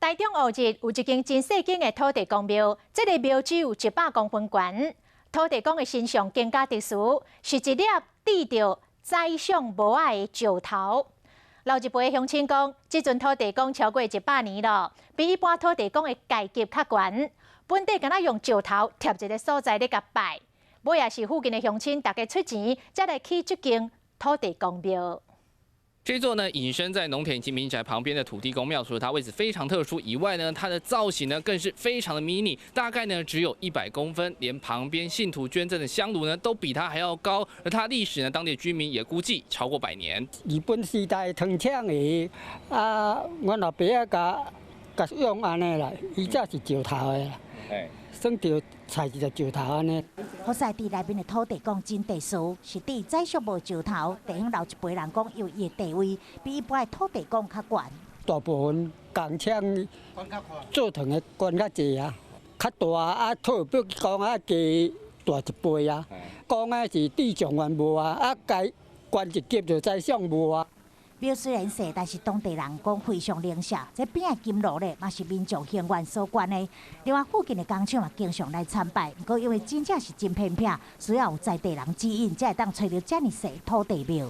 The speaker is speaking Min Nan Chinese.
台中烏日有一間真細間的土地公廟，這个廟只有100公分懸。土地公的身上更加特殊，是一粒釘著宰相帽仔的石頭。老一輩鄉親講，這尊土地公超過100年了，比一般土地公的階級較懸。本底敢若用石頭疊一个所在咧共拜，尾也是附近的鄉親大家出錢，才來起這間土地公廟。這座呢隱身在農田及民宅旁邊的土地公廟，除了它位置非常特殊以外呢，它的造型呢更是非常的迷你，大概呢只有100公分，連旁邊信徒捐贈的香爐呢都比它還要高。而它歷史呢，當地居民也估計超過100年。日本時代糖廠的啊，阮老爸仔共共用按呢啦，伊這是石頭的啦，算著採一个石頭按呢。所在地內面的土地公真特殊，是釘宰相帽石頭。地方老一輩人講，因為伊的地位比一般的土地公較懸。大部分工廠做糖的懸較濟啊，較大啊，土地公啊加大一倍啊。講的是釘狀元帽啊，啊加懸一級就宰相帽啊。廟雖然細，但是當地人講非常靈聖。這邊的金爐咧，嘛是民眾鄉願所捐的。另外附近的工廠嘛，經常來參拜。毋過因為真正是真偏僻，需要有在地人指引，才會當揣著遮爾細土地廟。